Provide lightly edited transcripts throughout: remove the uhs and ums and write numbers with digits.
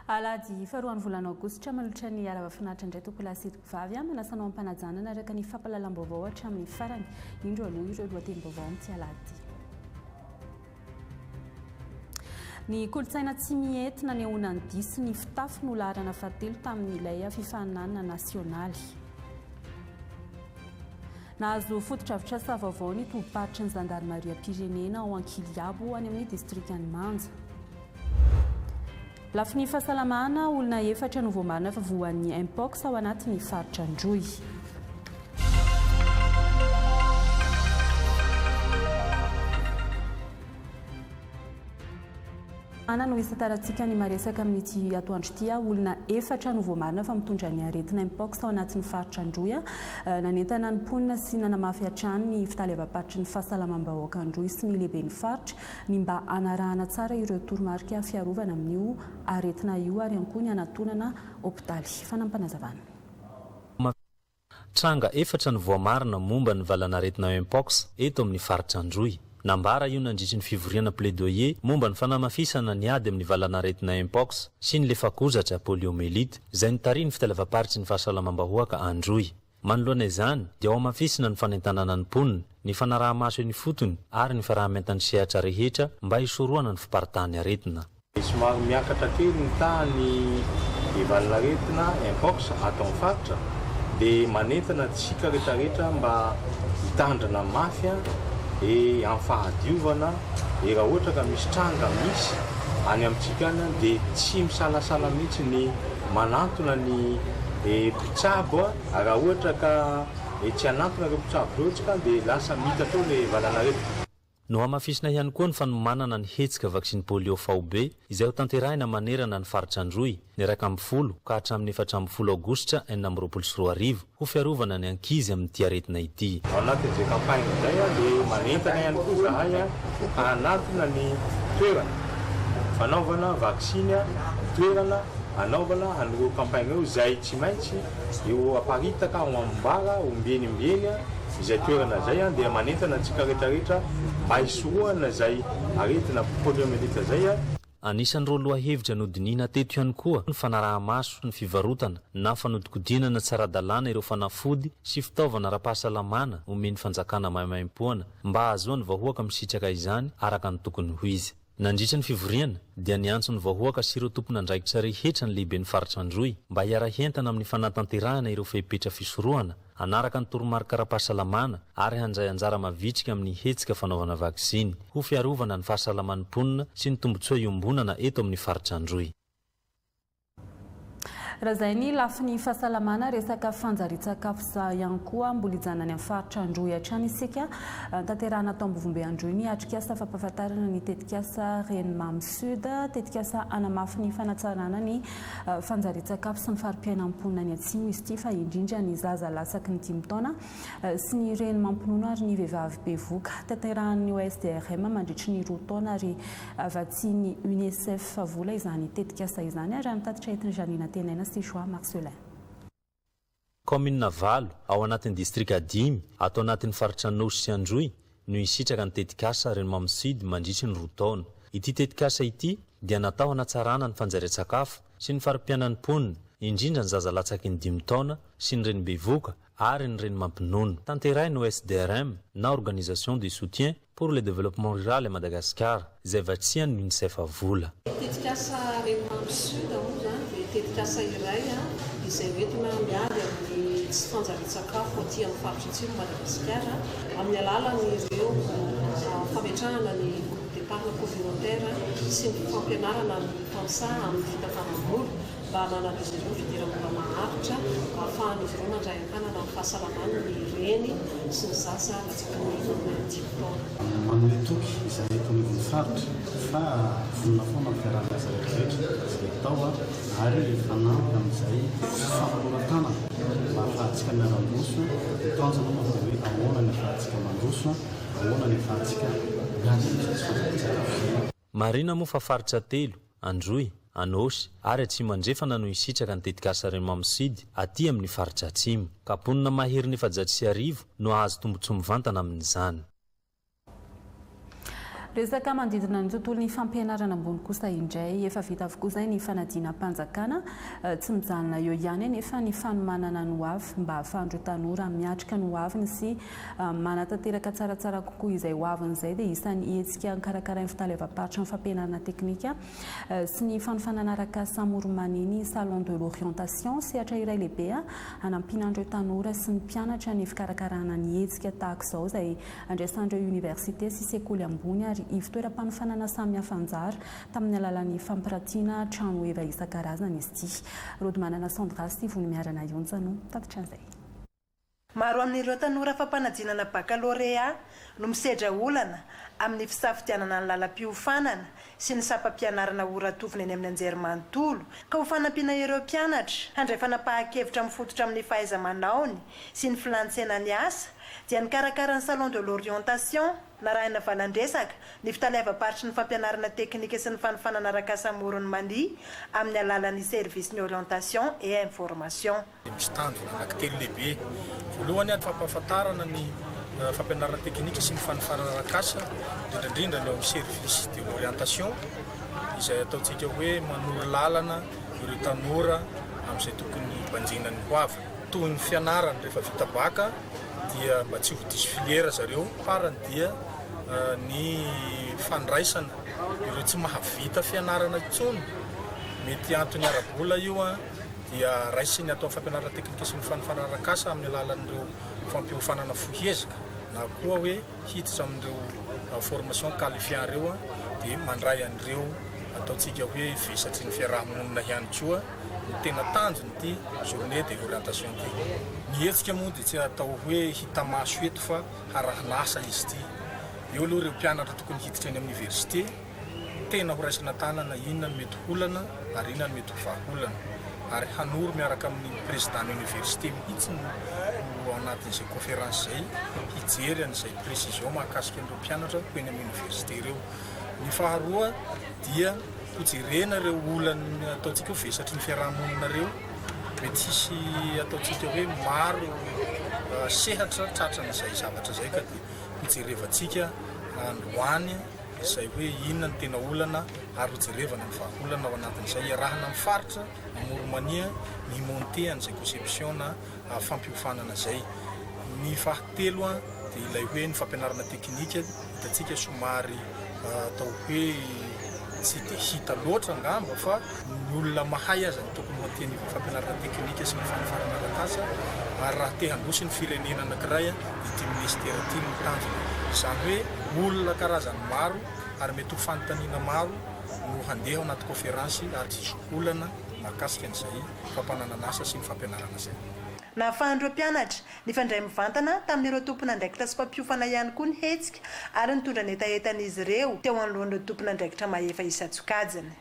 Alahady faharoan'ny volana aogositra manolotra ny arahaba finaritra indray tompolahy sy tompovavy a! Manasa anao am-panajana hanaraka ny fampahalalam-baovao hatramin'ny farany. Indro aloha ireo lohatenim-baovao amin'ity alahady ity. Ny kolontsaina tsy mihety nanehoana ny dihy sy ny fitafy no laharana fahatelo tamin'ilay fifaninanana nasionaly. Nahazo fotodrafitrasa vaovao ny tobim-paritry ny zandarimariam-pirenena ao Ankiliabo any amin'ny distrikan'i Manja. Lafiny fahasalamana, olona efatra no voamarina fa voan'ny Mpox ao anatin'ny faritra Androy. Ana no hisantarantsika ny maresaka amin'ity atoandro ity. Olona efatra no voamarina fa mitondra ny aretina Mpox ao anatin'ny faritra Androy. Nanentana ny mponina sy nanamafy hatrany ny fitaleavam-paritry ny fahasalamam-bahoaka Androy sy ny lehiben'ny faritra ny mba hanarahana tsara ireo toromarika fiarovana amin'io aretina io ary ihany koa ny hanatonana hopitaly. Fanampinazavana. Tranga efatra no voamarina momba ny valanaretina Mpox eto amin'ny faritra Androy. Nambara io nandritry ny fivoriana plaidoyer momba ny fanamafisana ny ady amin'ny valanaretina Mpox sy ny lefakozatra, poliomyélite, izay notarihin'ny fitaleavam-paritry ny fahasalamam-bahoaka Androy. Manoloana izany dia hohamafisina ny fanentanana ny mponina, ny fanaraha-maso eny ifotony ary ny fiaraha-mientan'ny sehatra rehetra mba hisorohana ny fiparitahan'ny aretina. Somary miakatra kely ny tahan'ny valanaretina Mpox ato amin'ny faritra dia manentana antsika rehetrarehetra mba hitandrina mafy e amin'ny fahadiovana e raha ohatra ka misy tranga misy any amintsika any dia tsy misalasala mihitsy ny manantona ny mpitsabo raha ohatra ka tsy hanantona ireo mpitsabo ireo tsika dia lasa miitatra eo ilay valanaretina. Nohamafisina ihany koa ny fanomanana ny hetsika vaksiny polio faobe izay hotanterahina manerana ny faritra Androy ny 11 ka hatramin'ny 14 aogositra 2026 ho fiarovana ny ankizy amin'ity aretina ity. Ao anatin'izay campagne izay dia manentana ihany koa izahay hanatona ny toerana fanaovana vaksiny, ny toerana hanaovana an'ireo campagne ireo izay tsy maintsy eo aparitaka ao ambara ombieny ombieny izay toerana izay dia manentana antsika rehetra rehetra mba hisorohana izay aretina poliomyélite izay. Anisan'ireo lohahevitra nodinihina teto ihany koa ny fanaraha-maso ny fivarotana na fanodikodinana tsy ara-dalàna ireo fanafody sy fitaovana ara-pahasalamana omen'ny fanjakana maimaimpoana mba hahazoan'ny vahoaka misitraka izany araka ny tokony ho izy. Nandritra ny fivoriana dia niantso ny vahoaka sy ireo tompon'andraikitra rehetra ny lehiben'ny faritra Androy mba hiara-hientana amin'ny fanatanterahana ireo fepetra fisorohana hanaraka ny toromarika ara-pahasalamana ary handray anjara mavitrika amin'ny hetsika fanaovana vaksiny ho fiarovana ny fahasalaman'ny mponina sy ny tombontsoa iombonana eto amin'ny faritra Androy. Raha izay ny lafiny fahasalamana, resaka fanjarian-tsakafo ihany koa mbola hijanona any amin'ny faritra Androy hatrany isika. Tanterahina tao Ambovombe Androy ny atrikasa fampahafantarana ny tetikasa Renimamy Sud, tetikasa hanamafy ny fanatsarana ny Fanjarian-tsakafo sy ny fari-piainan'ny mponina any Atsimo izy ity fa indrindra ny zaza latsaky ny dimy taona sy ny reny mampinono ary ny vehivavy bevoka. Tanterahan'ny OSDRM mandritry ny roa taona ary vatsian'ny Unicef vola izany tetikasa izany ary ny tatitra entin'i Jeanine Antenaina sy Joie Marcelin. Kaominina valo ao anatin'ny distrika dimy ato anatin'ny faritra Anôsy sy Androy no hisitraka ny tetikasa Renomamy Sud mandritry ny roa taona. Ity tetikasa ity dia natao hanatsarana ny fanjarian-tsakafo sy ny fari-piainan'ny mponina, indrindra ny zaza latsaky ny dimy taona sy ny reny bevoka ary ny reny mampinono. Tanterahin'ny OSDRM na Organisation de Soutien Pour le développement rural à Madagascar, izay vatsian'ny Unicef vola. Ny tetikasa Renimamy Sud moa izany dia tetikasa iray izay hoentina miady amin'ny tsy fanjarian-tsakafo aty amin'ny faritra atsimo Madagasikara amin'ny alalan'ireo fametrahana ny groupe d'épargne communautaire sy ny fampianarana ny tantsaha amin'ny fitantanam-bola. mba hananan'izy ireo fidiram-bola maharitra ahafahan'izy ireo mandray an-tanana ny fahasalaman'ny reny sy ny zaza latsaky ny dimy taona. Manome toky izahay eto anivon'ny faritra fa vonona foana ny fiaraha-miasa rehetrarehetra izay atao ary hifanampy amin'izay fifanoloran-tanana mba ahafahantsika miara-miroso. Ny tanjona moa dia hoe ahoana ny ahafahantsika mandroso, ahoana ny ahafahantsika miady amin'izay tsy fanjarian-tsakafo izay. Marihina moa fa faritra telo, Androy, Anôsy ary Atsimo Andrefana no hisitraka ny tetikasa Renmamsud aty amin'ny faritra Atsimo, ka mponina maherin'ny 1400 no hahazo tombontsoa mivantana amin'izany. Resaka manodidina ny tontolon'ny fampianarana ambony kosa indray. Efa vita avokoa izay ny fanadinam-panjakana. Tsy mijanona eo ihany anefa ny fanomanana ny hoavy mba hahafahan'ireo tanora miatrika ny hoaviny sy manatanteraka tsaratsara kokoa izay hoaviny izay dia isan'ny hetsika karakarain'ny fitaleavam-paritry ny fampianarana teknika sy ny fanofanana arak'asa Amoronmania ny Salon de l'orientation. Sehatra iray lehibe hanampiana an'ireo tanora sy ny mpianatra ny fikarakarana ny hetsika tahaka izao izay Andraisan'ireo oniversite sy sekoly ambony ary ivon-toeram-panofanana samihafa anjara tamin'ny alalan'ny fampiratiana trano heva isan-karazany izy ity. Rodimanana Sandra sy Vonimiarana Yontsa no mitatitra an'izay. Maro amin'ireo tanora fampanadinana bakalorea no misedra olana amin'ny fisafidianana ny lalam-piofanana sy ny sampam-pianarana ho ratovina eny amin'ny anjerimanontolo ka ho fanampiana ireo mpianatra handray fanapahan-kevitra mifototra amin'ny fahaiza-manaony sy ny filàn-tsenany asa dia nikarakara ny Salon de l'orientation narahina valan-dresaka ny fitaleavam-paritry ny fampianarana teknika sy ny fanofanana arak'asa Amoron'i Mania amin'ny alalan'ny service-n'ny orientation et information. Misy tanjona anankitelo lehibe. Voalohany, ny fampahafantarana ny fampianarana teknika sy ny fanofanana arak'asa, indrindra indrindra ny ao amin'ny service de l'orientation, izay ataontsika hoe manoro lalana ireo tanora amin'izay tokony hibanjinany ho avy. Toy ny fianarana rehefa vita bac dia mba tsy ho diso filière zareo. Farany dia ny fandraisana ireo tsy mahavita fianarana intsony, mety antony ara-bola io dia raisiny atao fampianarana teknika sy ny fanofanana arak'asa amin'ny alalan'ireo fampiofanana fohy ezaka na koa hoe hiditra amin'ireo formation qualifiant ireo dia mandray an'ireo ataontsika hoe vesatry ny fiaraha-monina ihany koa. Ny tena tanjon'ity journée de l'orientation ity. Ny hetsika moa dia tsy atao hoe hita maso eto fa harahina asa izy ity. Eo aloha ireo mpianatra tokony hiditra eny amin'ny université, tena ho raisina tanana inona no mety ho olana ary inona no mety ho vahaolana. Ary hanoro miaraka amin'ny président-n'ny université mihitsy no ho ao anatin'izay conférence izay hijery an'izay précision mahakasika an'ireo mpianatra ho eny amin'ny université ireo. Ny faharoa dia Hojerena ireo olana ataontsika hoe vesatry ny fiaraha-monina ireo. Mety hisy ataontsika hoe maro sehatra tratran'izay zavatra izay ka dia hojerevantsika androany izay hoe inona no tena olana ary hojerevana ny vahaolana ao anatin'izay. Iarahana amin'ny faritra Amoron'i Mania ny monter an'izay conception na fampiofanana izay. Ny fahatelo dia ilay hoe ny fampianarana teknika hitantsika somary atao hoe tsy dia hita loatra angamba fa ny olona mahay aza no tokony ho aty anivon'ny fampianarana teknika sy ny fanofanana arak'asa ary raha te handroso ny firenena anankiray dia ity minisitera ity no tanjona. Izany hoe olona karazany maro ary mety ho fanontaniana maro no handeha ao anaty kaonferansy ary tsy hisy olana mahakasika an'izay fampananan'asa sy ny fampianarana izay. Nahafahan'ireo mpianatra nifandray mivantana tamin'ireo tompon'andraikitra sy mpampiofana ihany koa ny hetsika ary nitondra ny hetahetan'izy ireo teo anoloan'ireo tompon'andraikitra mahefa isan-tsokajiny.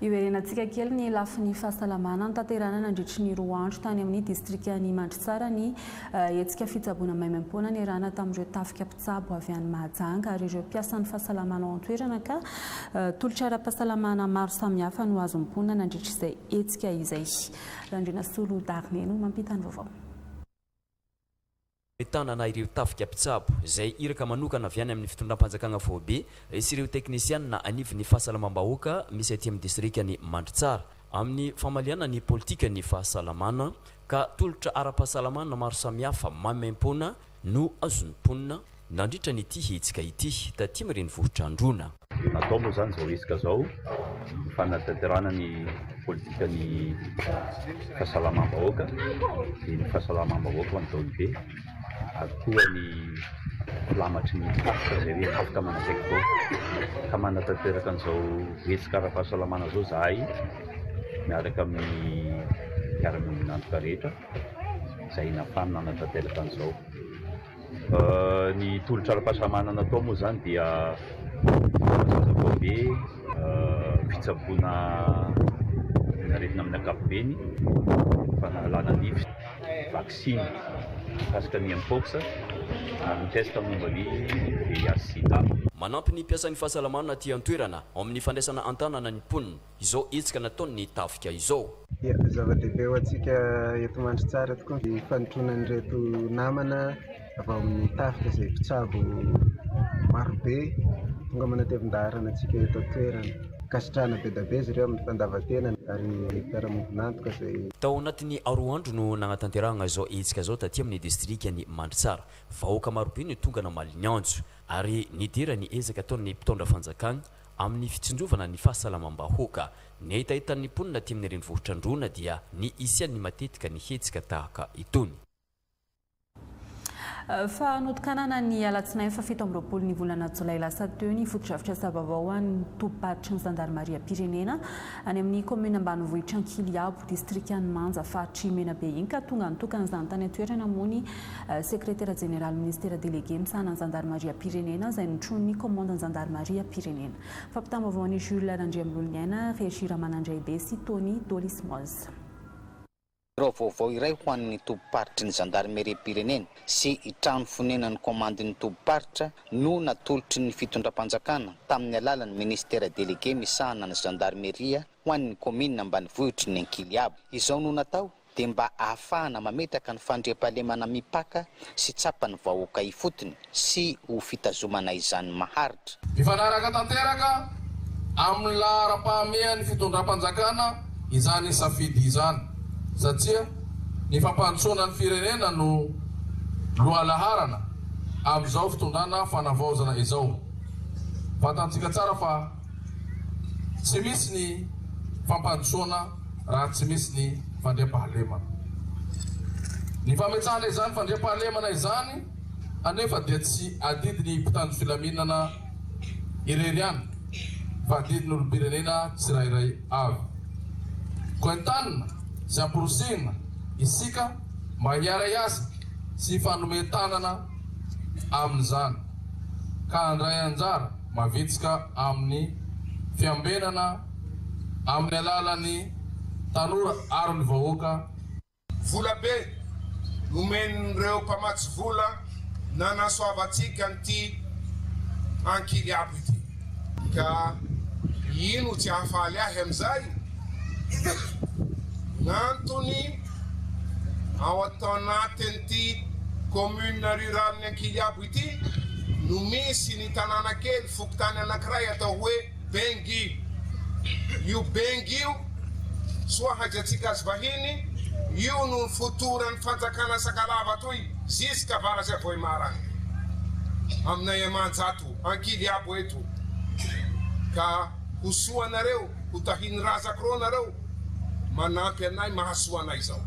Hiverenantsika kely ny lafiny fahasalamana. Notanterahina nandritry ny roa andro tany amin'ny distrikan'i Mandritsara ny hetsika fitsaboana maimaimpoana niarahana tamin'ireo tafika mpitsabo avy any Mahajanga ary ireo mpiasan'ny fahasalamana ao an-toerana ka tolotra ara-pahasalamana maro samihafa no azon'ny mponina nandritra izay hetsika izay. Randrianasolo Darné no mampita ny vaovao. Tanana ireo tafika mpitsabo, izay iraka manokana avy any amin'ny fitondram-panjakana faobe sy ireo teknisianina anivon'ny fahasalamam-bahoaka misy aty amin'ny distrikan'i Mandritsara, amin'ny famaliana ny politikan'ny fahasalamana, ka tolotra ara-pahasalamana maro samihafa maimaimpoana no azon'ny mponina nandritra an'ity hetsika ity taty amin'ny renivohitr'Androna. Natao moa izany izao hetsika izao ho fanatanterahana ny politikan'ny fahasalamam-bahoaka, dia ny fahasalamam-bahoaka ho an'ny daholobe ary koa ny filamatry ny tafika izay hoe tafika manakaiky vao. Ka manatanteraka an'izao hetsika ara-pahasalamana izao izahay miaraka amin'ny mpiara-miombon'antoka rehetra izay nahafahana nanatanteraka an'izao. Ny tolotra ara-pahasalamana natao moa izany dia zaza faobe, fitsaboana ny aretina amin'ny ankapobeny, fanalana nify, vaksiny mikasika ny mpox ary ny test momba ny VIH sida. Manampy ny mpiasan'ny fahasalamana aty an-toerana ao amin'ny fandraisana an-tanana ny mponina izao hetsika nataon'ny tafika izao. Ia, zava-dehibe ho antsika eto Mandritsara tokoa ny fanotronan'ireto namana avy ao amin'ny tafika izay mpitsabo marobe tonga manatevin-daharana antsika eto an-toerana. Ankasitrahana be dia be izy ireo amin'ny fandavan-tenany ary mpiara-miombon'antoka izay. Tao anatin'ny roa andro no nagnatanterahagna izao hetsika izao taty amin'ny distrikan'i Mandritsara. Vahoaka marobe no tonga namaly ny antso ary nidera ny ezaka ataon'ny mpitondra fanjakagna amin'ny fitsinjovana ny fahasalamam-bahoaka. Ny hetahetan'ny mponina aty amin'ny renivohitr'Androna dia ny hisian'ny matetika ny hetsika tahaka itony. Fa notokanana ny alatsinainy faha 27 ny volana jolay lasa teo ny fotodrafitrasa vaovao ho an'ny tobim-paritry ny zandarimariam-pirenena any amin'ny kaominina ambanivohitra Ankiliabo, distrikan'i Manja, faritr'i Menabe iny ka tonga nitokana izany tany an-toerana moa ny sekretera jeneraly minisitera delege misahana ny zandarimariam-pirenena izay notronin'ny kaomandan'ny zandarimariam-pirenena. Fampitam-baovao an'i Jules Randriambololoniaina, Régis Ramanandraibe sy Tony Dolismoz. Birao vaovao iray ho an'ny tobim-paritry ny zandarimeriam-pirenena sy trano fonenan'ny kaomandin'ny tobim-paritra no natolotry ny fitondram-panjakana tamin'ny alalan'ny minisitera delege misahana ny zandarmeria ho an'ny kaominina ambanivohitry ny Ankiliabo. Izao no natao dia mba ahafahana mametraka ny fandriampahalemana mipaka sy tsapan'ny vahoaka ifotony sy ho fitazomana izany maharitra. Mifanaraka tanteraka amin'ny laharam-pahamehan'ny fitondram-panjakana izany safidy izany satria ny fampandrosoana ny firenena no lohalaharana amin'izao fitondrana fanavaozana izao. Fantantsika tsara fa tsy misy ny fampandrosoana raha tsy misy ny fandriampahalemana. Ny fametrahana izany fandriampahalemana izany anefa dia tsy adidin'ny mpitandro filaminana irery ihany fa adidin'ny olom-pirenena tsirairay avy. Koa entanina sy amporosihina isika mba hiara-hiasa sy hifanome tanana amin'izany ka handray anjara mavitrika amin'ny fiambenana amin'ny alalan'ny tanora ary ny vahoaka. Vola be nomen'ireo mpamatsy vola nanasoavantsika an'ity Ankiliabo ity. Ka ino tsy hahafaly ahy amin'izay? Gn'antony ao anatin'ity commune rurale-n'i Ankiliabo ity no misy ny tanàna kely fokontany anankiray atao hoe Bengy. Io Bengy io, soa hajatsika azy vahiny, io no nifotoran'ny fanjakana Sakalava toy ziska avaratsy Vohemar agny. Aminay amanjato ankiliabo eto. Ka ho soa anareo, ho tahin'ny razako reo nareo, manampy anay mahasoa anay zao.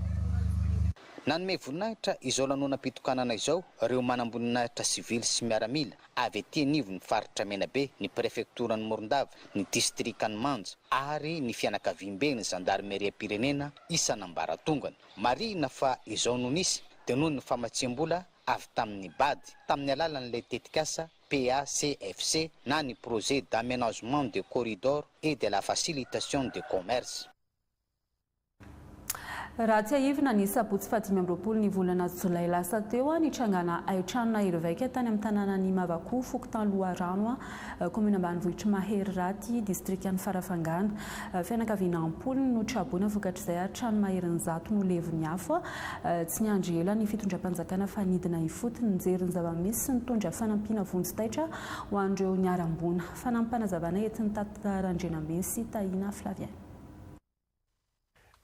Nanome voninahitra izao lanonam-pitokanana izao ireo manamboninahitra sivily sy miaramila avy aty anivon'ny faritra Menabe, ny prefektoran'i Morondava, ny distrikan'i Manja ary ny fianakaviamben'ny zandarimeriam-pirenena isan'ambaratongany. Marihina fa izao no nisy dia noho ny famatsiam-bola avy tamin'ny Bad, tamin'ny alalan'ilay tetikasa PACFC na ny Projet d'Aménagement de Corridor et de la Facilitation de Commerce. Raha tsiahivina, ny sabotsy faha 25 ny volana jolay lasa teo, nitrangana haintrano nahery vaika tany amin'ny tanànan'i Mavakoa, fokontany Loharano, kaominina ambanivohitr'i Maheriraty, distrikan'i Farafangana. Fianakaviana am-polony no traboina vokatr'izay ary trano maherin'ny 100 no levon'ny afo. Tsy niandry ela ny fitondram-panjakana fa nidina ifotony nijery ny zava-misy sy nitondra fanampiana vonjy taitra ho an'ireo niharam-boina. Fanampim-panazavana entin'i Tata Randrianambiny sy Tahina Flavien.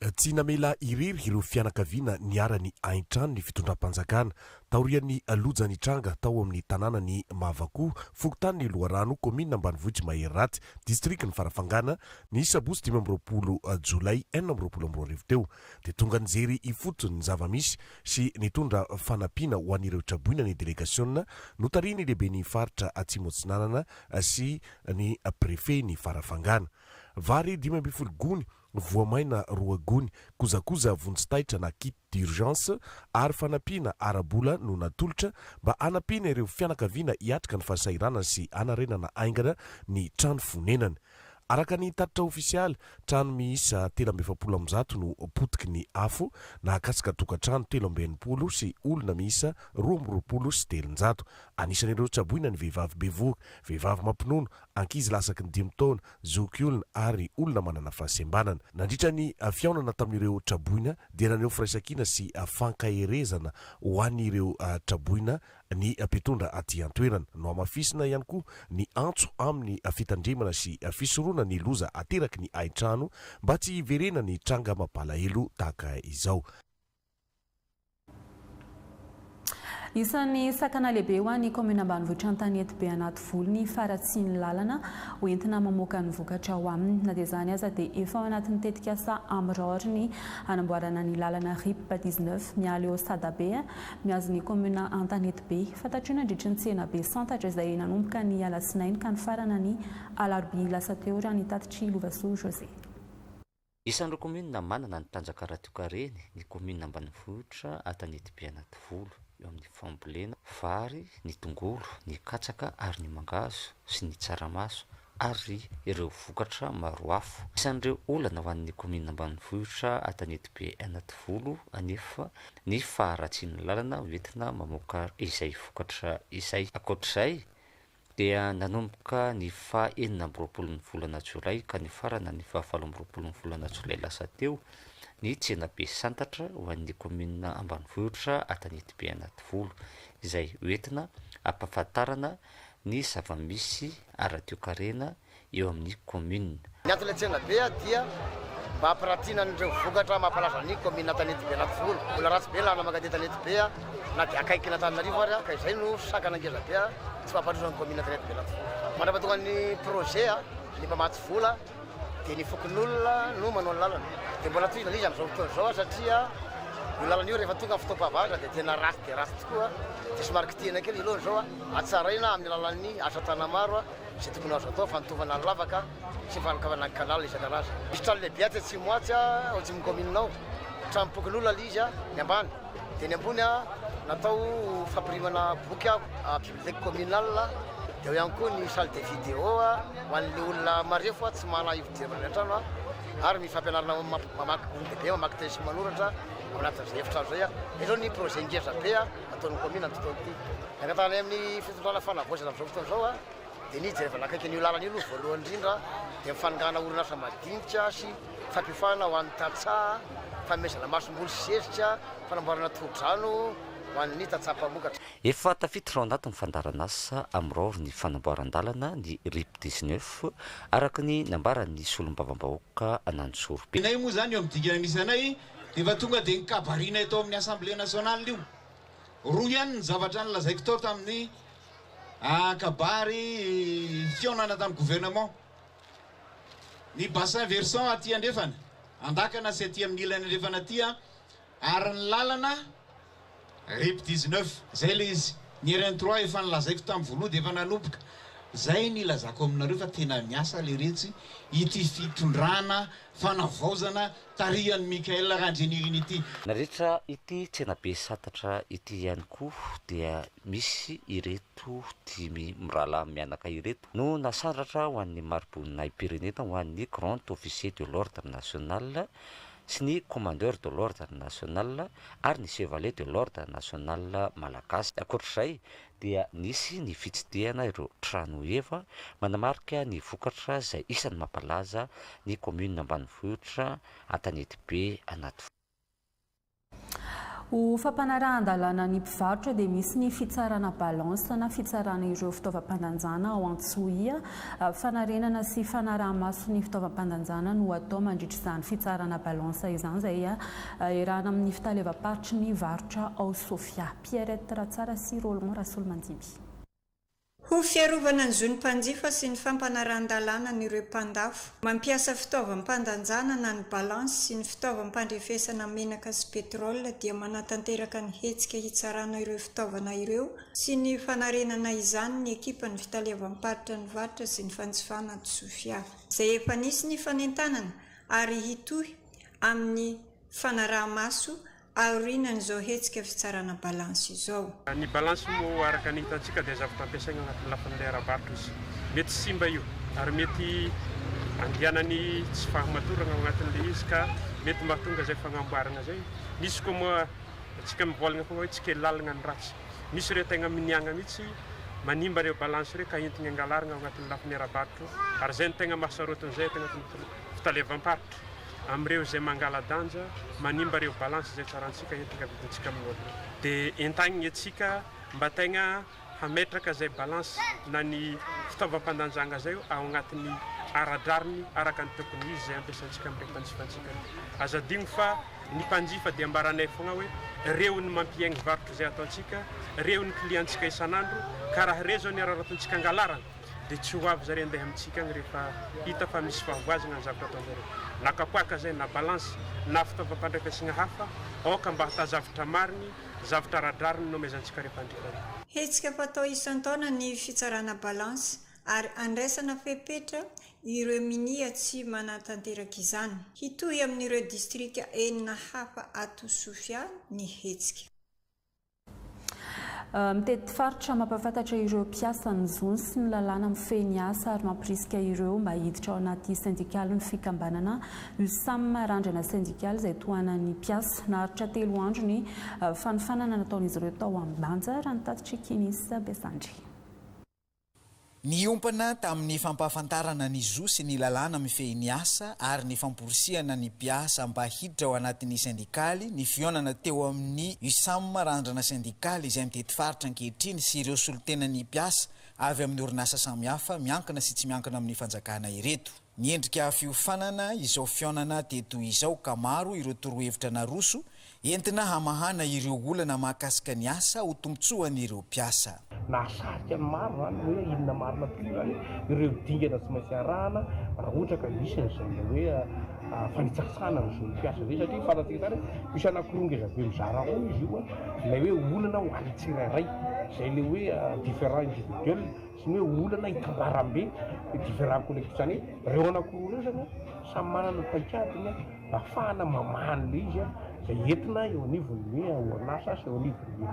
Tsy namela irery ireo fianakaviana niharan'ny haintrano ny fitondram-panjakana, taorian'ny loja nitranga tao amin'ny tanànan'i Mahavakoa, fokontanin'i Loharano, kaominina ambanivohitr'i Maheriraty, distrikan'i Farafangana, ny sabotsy 25 jolay 2026 teo. Dia tonga nijery ifotony ny zava-misy sy nitondra fanampiana ho an'ireo traboina ny delegasiona notarihin'ny lehiben'ny faritra Atsimo Atsinanana sy ny prefet-n'i Farafangana. Vary 15 gony, voamaina roa gony, kojakoja vonjy taitra na kit d'urgence ary fanampiana ara-bola no natolotra mba hanampiana ireo fianakaviana hiatrika ny fahasahiranana sy hanarenana haingana ny trano fonenany. Araka ny tatitra ofisialy, trano miisa 143 no potiky ny afo, nahakasika tokantrano 63 sy olona miisa 322. Anisan'ireo tsaboina ny vehivavy bevohoka, vehivavy mampinono, ankizy latsaky ny dimy taona, zokiolona ary olona manana fahasembanana. Nandritra ny fihaonana tamin'ireo traboina dia naneho firaisankina sy fankaherezana ho an'ireo traboina ny mpitondra aty an-toerana. Nohamafisina ihany koa ny antso amin'ny fitandremana sy fisorohana ny loza ateraky ny haintrano mba tsy hiverenan'ny tranga mampalahelo tahaka izao. Isan'ny sakana lehibe ho an'ny kaominina ambanivohitra Antanetibe Anativolo ny faharatsian'ny lalana ho entina mamoaka ny vokatra ao aminy. Na dia izany aza dia efa ao anatin'ny tetikasa Amror ny hanamboarana ny lalana Rip 19 miala eo Sadabe mihazo ny kaominina Antanetibe. Fantatr'io nandritry ny tsenabe santatra izay nanomboka ny alatsinainy ka nifarana ny alarobia lasa teo raha ny tatitr'i Lovasoa José. Isan'ireo kaominina manana ny tanjaka ara-toekareny ny kaominina ambanivohitra Antanetibe Anativolo, eo amin'ny fambolena vary, ny tongolo, ny katsaka ary ny mangahazo sy ny tsaramaso ary ireo vokatra maro hafa. Isan'ireo olana ho an'ny kaominina ambanivohitra Antanetibe Anativolo anefa ny faharatsian'ny lalana hoentina mamoaka izay vokatra izay. Ankoatr'izay dia nanomboka ny faha 26 ny volana jolay ka nifarana ny faha 28 ny volana jolay lasa teo ny tsenabe santatra ho an'ny kaominina ambanivohitra Antanetibe Anativolo izay hoentina hampahafantarana ny zava-misy ara-toekarena eo amin'ny commune. Ny anton'ilay tsenabe dia mba hampiratiana an'ireo vokatra mampalaza ny commune Antanetibe Anativolo. Mbola ratsy be ny lalana mankaty Antanetibe na dia akaikin'Antananarivo ary ka izay no sakana ngeza be tsy mampandroso ny commune Antanetibe Anativolo. Mandra-pahatonga ny projet ny mpamatsy vola dia ny fokonolona no manao ny lalana. Dia mbola tohizana ilay izy amin'izao fotoana izao satria io lalana io rehefa tonga ny fotoam-pahavaratra dia tena ratsy dia ratsy tokoa dia somary kitihina kely izy aloha izao hatsaraina amin'ny alalan'ny asa tanamaro. Izay tokony ho azo atao, fanotofana ny lavaka sy ny fanokafana ny canal isan-karazany. Misy trano lehibe atsy atsimo atsy, ao atsimon'ny kaominina ao, tranom-pokonolona ilay izy, ny ambany, dia ny ambony natao ho fampirimana boky, bibliothèque communale, dia ao ihany koa ny salle de vidéo ho an'ilay olona marefo tsy manana hividianana any an-trano, ary ny fampianarana mamaky olon-dehibe mamaky teny sy manoratra ao anatin'izay efitrano izay. Izay izao ny projet ngeza be ataon'ny kaominina amin'ity taona ity. Ny angatahanay amin'ny fitondrana fanavaozana amin'izao fotoana izao dia ny hijerevana akaiky an'io lalana io aloha voalohany indrindra, dia ny fanongana orinasa madinika sy fampiofahana ho an'ny tantsaha, fanomezana masomboly sy zezika, fanamboarana tohodrano ho an'ny tantsaha mpamokatra. Efa tafiditra ao anatin'ny fandaharanasa Amraory ny fanamboaran-dalana ny Rip 19, araka ny nambaran'ny solombavambahoaka Ananjorobe. Ny anay moa izany eo amin'ny dingana misy anay dia efa tonga dia nikabarina eto amin'ny Assemblée nationale io. Roa ihany ny zavatra nolazaiko tao tamin'ny kabary fihaonana tamin'ny gouvernement. Ny bassin versant aty andrefana, Andakana sy aty amin'ny ilany andrefana aty ary ny lalana Rip 19. Zay ilay izy. Ny RN 3 efa nolazaiko tamin'ny voalohany dia efa nanomboka. Zay ny ilazako aminareo fa tena miasa leretsy ity fitondrana fanavaozana tarihan'i Michael Randrianirina ity. Nandritra ity tsenabe santatra ity ihany koa dia misy ireto dimy mirahalahy mianaka ireto no nasandratra ho an'ny mari-boninahi-pirenena ho an'ny Grand Officier de l'Ordre National sy ny Commandeur de l'Ordre National ary ny Chevalier de l'Ordre National Malagasy. Ankoatr'izay dia nisy ny fitsidihana ireo trano heva manamarika ny vokatra izay isan'ny mampalaza ny kaominina ambanivohitra Antanetibe Anaty. Ho fampanarahan-dalàna ny mpivarotra dia misy ny fitsarana balance na fitsarana ireo fitaovam-pandanjana ao Antsohihy. Fanarenana sy fanaraha-maso ny fitaovam-pandanjana no atao mandritra izany fitsarana balance izany izay iarahana amin'ny fitaleavam-paritry ny varotra ao Sofia. Pierrette Ratsara sy Roland Rasolomanjimby. Ho fiarovana ny zon'ny mpanjifa sy ny fampanarahan-dalàna an'ireo mpandafo mampiasa fitaovam-pandanjana na ny balance sy ny fitaovam-pandrefesana menaka sy pétrole dia manatanteraka ny hetsika hitsarana ireo fitaovana ireo sy ny fanarenana izany ny ekipan'ny fitaleavam-paritra ny varotra sy ny fanjifana ato Sofia izay efa nisy ny fanentanana ary hitohy amin'ny fanaraha-maso aorianan'izao hetsika fitsarana balance izao. Ny balance moa araka ny hitantsika dia zavatra ampiasaina anatin'ny lafin'ilay ara-barotra izy. Mety simba io ary mety andehanan'ny tsy fahamatorana ao anatin'ilay izy ka mety mahatonga izay fagnamboarana izay. Misy koa moa antsika mivolagna foagna hoe tsy kely lalagna ny ratsy. Misy ireo tegna miniagna mihitsy manimba ireo balance ireo ka entigny angalarigna ao anatin'ny lafiny ara-barotra ary izay no tegna mahasarotiny izay ato anatin'ny fitaleavam-paritra. amin'ireo izay mangala-danja, manimba ireo balance izay tsarantsika entina vidintsika amin'ny olona. Dia entagniny antsika mba tegna hametraka zay balance na ny fitaovam-pandanjagna zay ao agnatin'ny ara-drariny araka ny tokony ho izy zay ampiasaintsika amin'ireo mpanjifantsika ireo. Aza adigno fa ny mpanjifa dia ambaranay fogna hoe reo ny mampiaigny varotra zay ataontsika, reo ny client-ntsika isan'andro ka raha reo zao ny araraotintsika angalarana dia tsy ho avy zareo andeha amintsika agny rehefa hita fa misy fahavoazagna ny zavatra ataonjareo. Na kapoaka zay na balance na fitaovam-pandrefesagna hafa aoka mba hatao zavatra marigny Zavtra ara-drariny no omezantsika rehefa andrefana. Hetsika fatao isan-taona ny fitsarana balance ary andraisana fepetra ireo minia tsy manatanteraka izany. Hitohy amin'ireo distrika enina hafa ato Sofia ny hetsika. Mitety faritra mampahafantatra ireo mpiasa ny zony sy ny lalàna mifehy ny asa ary mampirisika ireo mba hiditra ao anaty sendikaly ny fikambanana USAM Randrana Sendikaly izay tohanan'ny mpiasa. Naharitra telo andro ny fanofanana nataon'izy ireo tao Ambanja, raha ny tatitr'i Kinis Besandry. Niompana tamin'ny fampahafantarana ny zo sy ny lalàna mifehy ny asa ary ny famporisihana ny mpiasa mba hiditra ao anatin'ny sendikaly ny fihaonana teo amin'ny USAM Randrana Sendikaly izay mitety faritra ankehitriny sy ireo solontenan'ny mpiasa avy amin'ny orinasa samihafa miankina sy tsy miankina amin'ny fanjakana ireto. Niendrika fiofanana izao fihaonana teto izao ka maro ireo torohevitra naroso entina hamahana ireo olana mahakasika ny asa ho tombontsoan'ireo mpiasa. Nahasarika ny maro izany hoe inona marina tokoa izany ireo dingana tsy maintsy arahana raha ohatra ka misy an'izay ilay hoe fanitsakitsahana ny zon'ny mpiasa izay satria fantatsika tsara hoe misy anankiroa ngeza be mizara roa izy io ilay hoe olana ho an'ny tsirairay izay ilay hoe différend individuel Sy ny hoe olana itambarambe différents collectifs izany hoe ireo anankiroa ireo izany samy manana ny paikadiny ahafahana mamaha an'ilay izy izay entina eo anivon'ny orinasa sy eo anivon'ny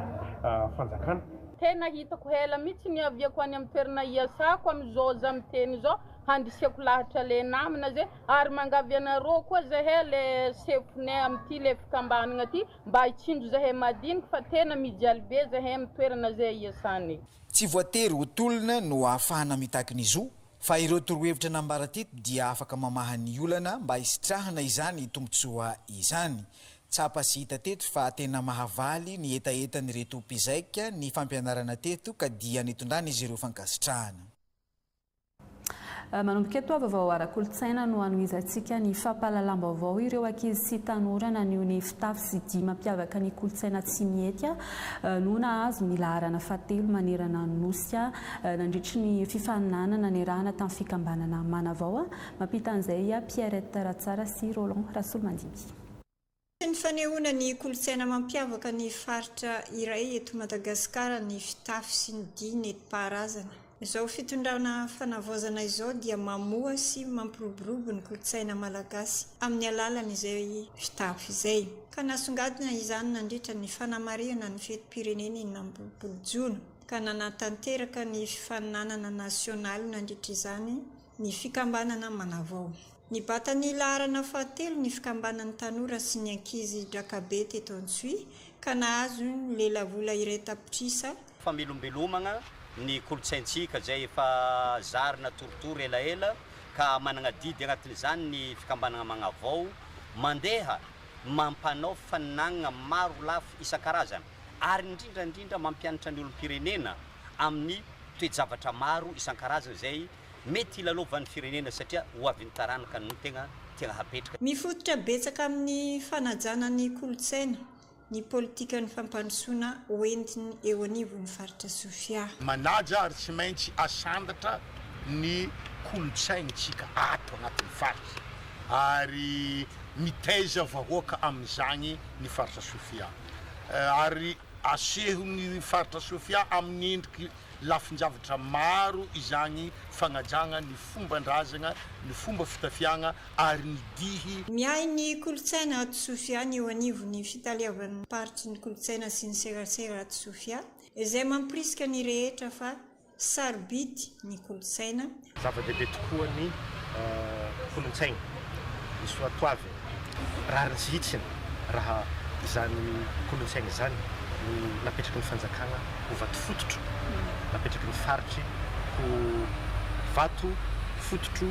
fanjakana. Tena hitako ela mitsy niaviako any am toerana iasako amizao za miteny zao handriseko lahatra le namana ze ary mangavy anareo koa zahay le sefonay amty le fikambanagna ty mba hitsinjo zahay madiniky fa tena mijaly be zahay am toerana zay iasanay. Tsy voatery ho tolona no ahafahana mitaky ny zo, fa ireo torohevitra nambara teto dia afaka mamaha ny olana mba hisitrahana izany tombontsoa izany. Tsapa sy hita teto fa tena mahavaly ny hetahetan'ireto mpizaika ny fampianarana teto ka dia nitondran'izy ireo fankasitrahana. Manomboka eto, vaovao ara-kolontsaina no hanohizantsika ny fampahalalam-baovao. Ireo ankizy sy tanora naneho ny fitafy sy dihy mampiavaka ny kolontsaina Tsimihety no nahazo ny laharana fahatelo manerana ny Nosy nandritry ny fifaninanana niarahana tamin'ny fikambanana Manavao. Mampita an'izay Pierrette Ratsara sy Roland Rasolomandimby. Ny fanehoana ny kolontsaina mampiavaka ny faritra iray eto Madagasikara ny fitafy sy ny dihy nentim-paharazana. Izao fitondrana fanavaozana izao dia mamoha sy mampiroborobo ny kolontsaina malagasy amin'ny alalan'izay fitafy izay. Ka nasongadina izany nandritra ny fanamarihana ny fetim-pirenena 26 jona, ka nanatanteraka ny fifaninanana nasionaly nandritra izany ny fikambanana Manavao. Nibata ny laharana fahatelo ny fikambanan'ny tanora sy ny ankizy Drakabe teto Antsohihy ka nahazo ny lelavola iray tapitrisa. Famelombelomagna ny kolontsaintsika izay efa zary natoritory elaela ka managna adidy agnatin'izany ny fikambanagna Magnavao mandeha mampanao faninanagna maro lafy isan-karazany ary indrindra indrindra mampianatra ny olom-pirenena amin'ny toe-javatra maro isan-karazany izay Mety hilalaovan'ny firenena satria ho avin'ny taranaka no tegna tiagna hapetraka. Mifototra betsaka amin'ny fanajana ny kolontsaina ny politikan'ny fampandrosoana hoentiny eo anivon'ny faritra Sofia. Manaja ary tsy maintsy asandratra ny kolontsaintsika ato anatin'ny faritra ary mitaiza vahoaka amin'izany ny faritra Sofia ary asehon'ny faritra Sofia amin'ny endriky lafin-javatra maro izany fagnajagna ny fomban-drazagna, ny fomba fitafiagna ary ny dihy. Miahy ny kolontsaina ato Sofia ny eo anivon'ny fitaleavan'ny paritry ny kolontsaina sy ny serasera ato Sofia, izay mampirisika ny rehetra fa sarobidy ny kolontsaina. Zava-dehibe tokoa ny kolontsaina, ny soatoavina. Rariny sy hitsiny raha izany kolontsaina izany no napetraky ny fanjakana ho vato fototro, napetraky ny faritry ho vato fototro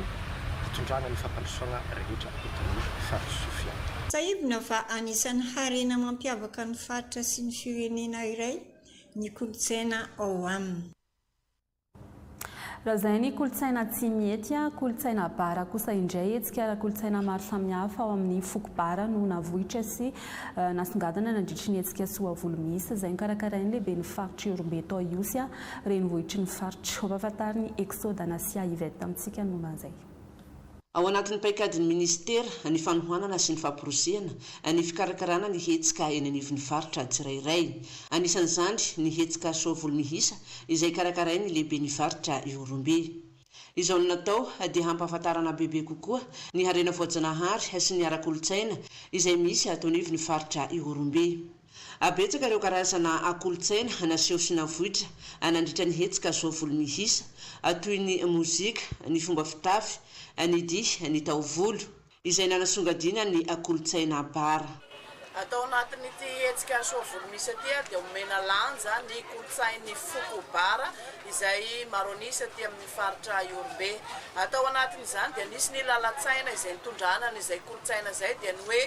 hitondrana ny fampandrosoana rehetra eto amin'ny faritry Sofia. Tsiahivina fa anisan'ny harena mampiavaka ny faritra sy ny firenena iray. ny kolontsaina ao aminy. Raha izay ny kolontsaina Tsimihety, kolontsaina Bara kosa indray, hetsika ara-kolontsaina maro samihafa ao amin'ny foko Bara no navoitra sy nasongadina nandritry ny hetsika Soavolo Miisa izay nokarakarain'ny lehiben'ny faritr'i Ihorombe tao Ihosy, renivohitry ny faritra. Hompahafantarin'i Exode Anasia Yvette amintsika ny momba an'izay. Ao anatin'ny paikadin'ny minisitera ny fanohanana sy ny famporisihana ny fikarakarana ny hetsika eny anivon'ny faritra tsirairay. Anisan'izany ny hetsika Soavolo Mihisa izay karakarain'ny lehiben'ny faritra Ihorombe. Izao no natao dia hampahafantarana bebe kokoa ny harena voajanahary sy ny ara-kolontsaina izay misy ato anivon'ny faritra Ihorombe. Betsaka ireo karazana kolontsaina naseho sy navoitra nandritra ny hetsika Soavolo Mihisa, toy ny mozika, ny fomba fitafy, ny dihy, ny taovolo, izay nanasongadina ny kolontsaina bara. Atao anatin'ity hetsika Soavolo Mihisa ity dia omena lanja ny kolontsain'ny foko bara izay maro an'isa aty amin'ny faritra Ihorombe. Tao anatin'izany dia nisy ny lalan-tsaina izay nitondrana an'izay kolontsaina izay dia ny hoe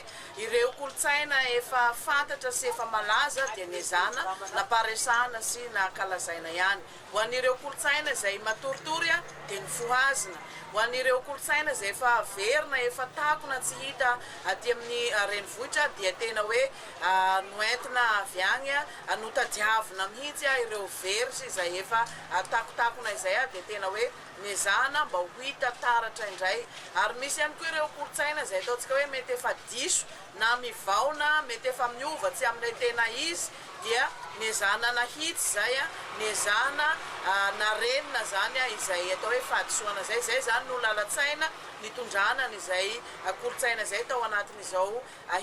Ireo kolontsaina efa fantatra sy efa malaza dia nezahana namparesahana sy nankalazaina ihany. Ho an'ireo kolontsaina izay matoritory dia nofohazina. Ho an'ireo kolontsaina izay efa averina, efa takona tsy hita aty amin'ny renivohitra dia tena hoe noentina avy agny, notadiavina mihitsy ireo very sy izay efa takotakona izay dia tena hoe Nezahana mba ho hita taratra indray. Ary misy ihany koa ireo kolontsaina izay ataontsika hoe mety efa diso na mivaona, mety efa miova tsy amin'ilay tena izy dia nezahana nahitsy izay, nezahana narenina izany izay atao hoe fahadisoana izay. Izay izany no lalan-tsaina nitondrana an'izay kolontsaina izay tao anatin'izao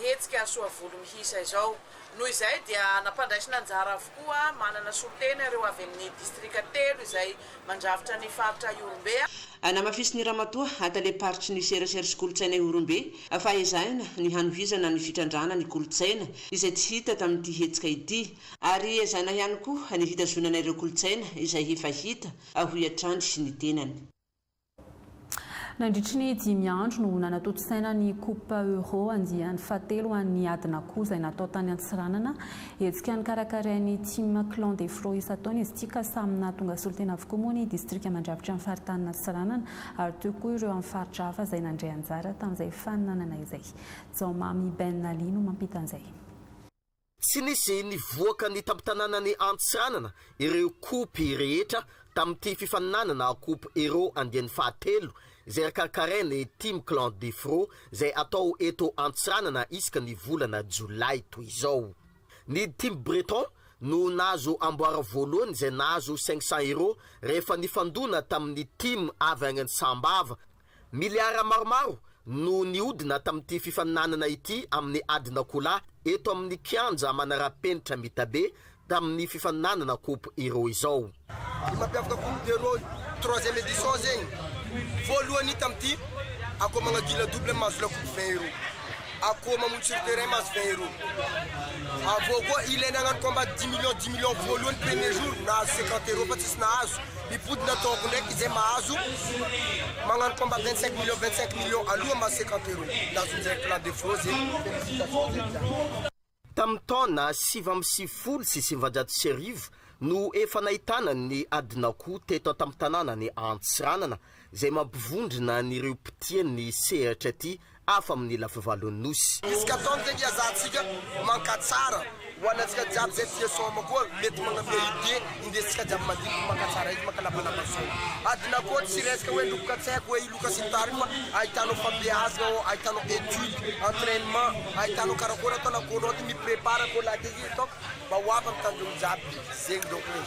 hetsika Soavolo Mihisa izao. Noho izay dia nampandraisina anjara avokoa, manana solontena ireo avy amin'ny distrika telo izay mandrafitra ny faritra Ihorombe. Namafisin'ny Ramatoa Talem-paritry ny Serasera sy Kolontsaina Ihorombe fa ezahina ny hanohizana ny fitrandrahana ny kolontsaina izay tsy hita tamin'ity hetsika ity ary ezahina ihany koa ny hitazonana ireo kolontsaina izay efa hita, hoy hatrany ny tenany. Nandritry ny dimy andro no nanatontosaina ny Coupe Euro andiany fahatelo ho an'ny adin'akoho izay natao tany Antsiranana. Hetsika nokarakarain'ny Team Clan des Frots isan-taona izy ity ka samy nahatonga solontena avokoa moa ny distrika mandrafitra ny faritanin'Antsiranana ary teo koa ireo amin'ny faritra hafa izay nandray anjara tamin'izay faninanana izay. Jaomamy Ben Ali no mampita an'izay. Tsy nisy nivoaka ny tampon-tanànan'i Antsiranana ireo kopy rehetra tamin'ity fifaninanana Coupe Hero andiany fahatelo izay karakarain'ny Team Clan Defro izay atao eto Antsiranana isaka ny volana jolay toy izao. Ny Team Breton no nahazo amboara voalohany izay nahazo 500 euros rehefa nifandona tamin'ny Team avy any Sambava Miliara maromaro no nihodina tamin'ity fifaninanana ity amin'ny adin'akoholahy eto amin'ny kianja manara-penitra Mitabe tamin'ny fifaninanana Coupe Hero izao. Ny mampiavaka Coupe d'Hero troisième édition zegny, voalohany tamin'ity akoho magnadila double mahazo la coupe 20 euros, akoho mamonjy sur terrain mahazo 20 euros, avy eo koa ilay nagnano combat dix millions dix millions voalohany premier jour nahazo 50 euros fa tsisy nahazo. Mipodina ataoko ndraiky izay mahazo magnano combat 25 millions 25 millions aloha mahazo 50 euros nazon'izay clan de fro zegny félicitation zegny za. Tamin'ny taona 1999 no efa nahitana ny adin'akoho teto an-tampon-tanànan'i Antsiranana izay mampivondrona an'ireo mpitia ny sehatra ity hafa amin'ny lafivalon'ny Nosy. Isaka taona zegny iazahantsika mankatsara ho anantsika jiaby zay tia sôma koa mety magnamia idée indesintsika jiaby mandiniky mankatsara izy mankalabalaba sôma. Adina koa tsy resaka hoe loka tsy haiko hoe iloka sy ny tariny fa ahitanao fampibeazana ao, ahitanao étude, entrainement, ahitanao karakôry atao na kôlôty mi-prépare kôlahy ty izy donc mba ho avy amin'ny tanjogno jiaby zegny donc le.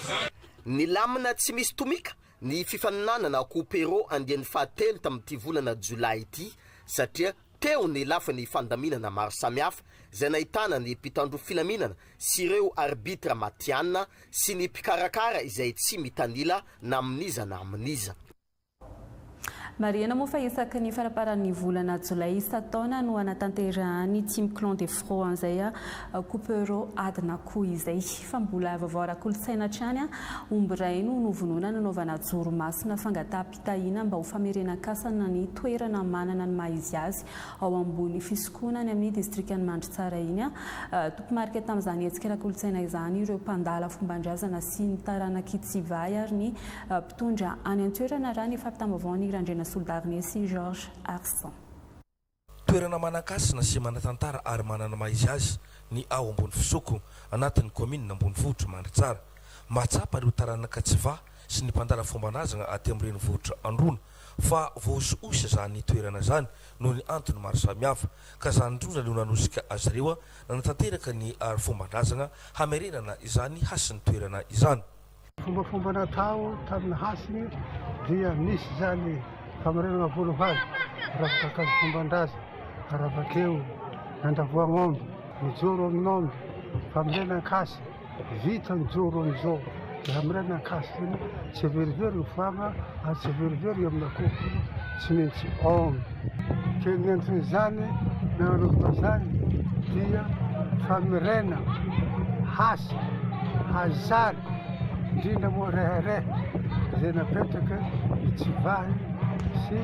Nilamina tsy misy tomika Ny fifaninanana Coupe Hero andiany fahatelo tamin'ity volana jolay ity satria teo ny lafiny fandaminana maro samihafa izay nahitana ny mpitandro filaminana sy ireo arbitre matihanina sy ny mpikarakara izay tsy mitanila na amin'iza na amin'iza. Marihina moa fa isaky ny faramparan'ny volana jolay isan-taona no hanatanterahan'ny Team Clan des Frots an'izay Coupe Euro adin'akoho izay. Fa mbola vaovao ara-kolontsaina hatrany, omby iray no novonoina nanaovana joro masina fangataham-pitahiana mba ho famerenan-kasana ny toerana manana ny maha izy azy ao ambony fisokoana any amin'ny distrikan'i Mandritsara iny. Tompomarika tamin'izany hetsika ara-kolontsaina izany ireo mpandala fomban-drazana sy ny taranak'i Tsivahy ary ny mpitondra any an-toerana raha ny fampitam-baovaon'i Randrianasolo Darné sy Georges Arsan. Toerana manan-kasina sy manan-tantara ary manana maha izy azy ny ao Ambonifisoko, anatin'ny kaominina ambonivohitr'i Mandritsara. Mahatsapa ireo taranaka Tsivahy sy ny mpandala fomban-drazana aty amin'ny renivohitra Androna fa voahosihosy izany toerana izany noho ny antony maro samihafa, ka izany indrindra no nanosika azy ireo nanatanteraka ny fomban-drazana hamerenana izany hasin'ny toerana izany. Fombafomba natao tamin'ny hasiny dia nisy izany famerenana volo hazo, ravin-kakazo fomban-drazana, ary avakeo nandravoagn'omby, nijoro amin'omby, famerenan-kasy, vita ny joro amizao dia hamerenan-kasy zany tsy verivery ny foagna ary tsy verivery amin'ny akoho tsy maintsy omby. Ke ny anton'izany nanaovana izany dia famerena hasy, hazary, indrindra moa rehareha izay napetraka i Tsivahy sy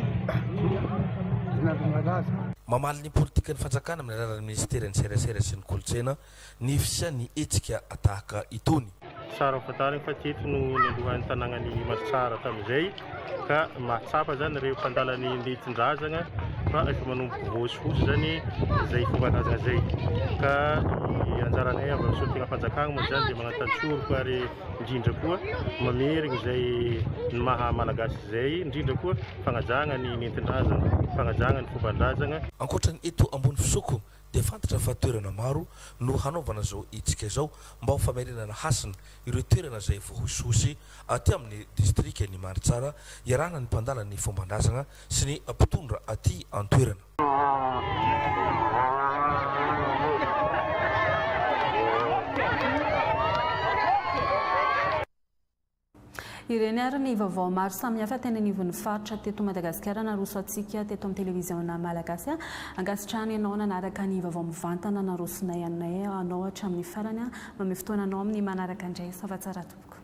Dinandrimalaza. Mamaly ny politikan'ny fanjakana amin'ny alalan'ny minisiteran'ny serasera sy ny kolontsaina ny fisian'ny hetsika tahaka itony. Tsara ho fantarina fa teto no niandohan'ny tanànan'i Mandritsara tamin'izay ka mahatsapa izany ireo mpandala ny nentin-drazana fa efa manomboka voahosihosy izany izay fomban-drazana izay ka ny anjaranay avy amin'ny solontenam-panjakana moa izany dia manantantsoroka ary indrindra koa mamerina izay ny maha malagasy izay indrindra koa fanajana ny nentin-drazana, fanajana ny fomban-drazana. Ankoatra ny eto Ambonifisoko dia fantatra fa toerana maro no hanaovana izao hetsika izao mba ho famerenana hasina ireo toerana izay voahosihosy aty amin'ny distrikan'i Mandritsara iarahana ny mpandala ny fomban-drazana sy ny mpitondra aty an-toerana. Ireny ary ny vaovao maro samihafa teny anivon'ny faritra teto Madagasikara naroso antsika teto amin'ny televiziona malagasy. Ankasitrahana ianao nanaraka ny vaovao mivantana narosonay anay anao hatramin'ny farany. Mamehy fotoana anao amin'ny manaraka indray. Soava tsara tompoko.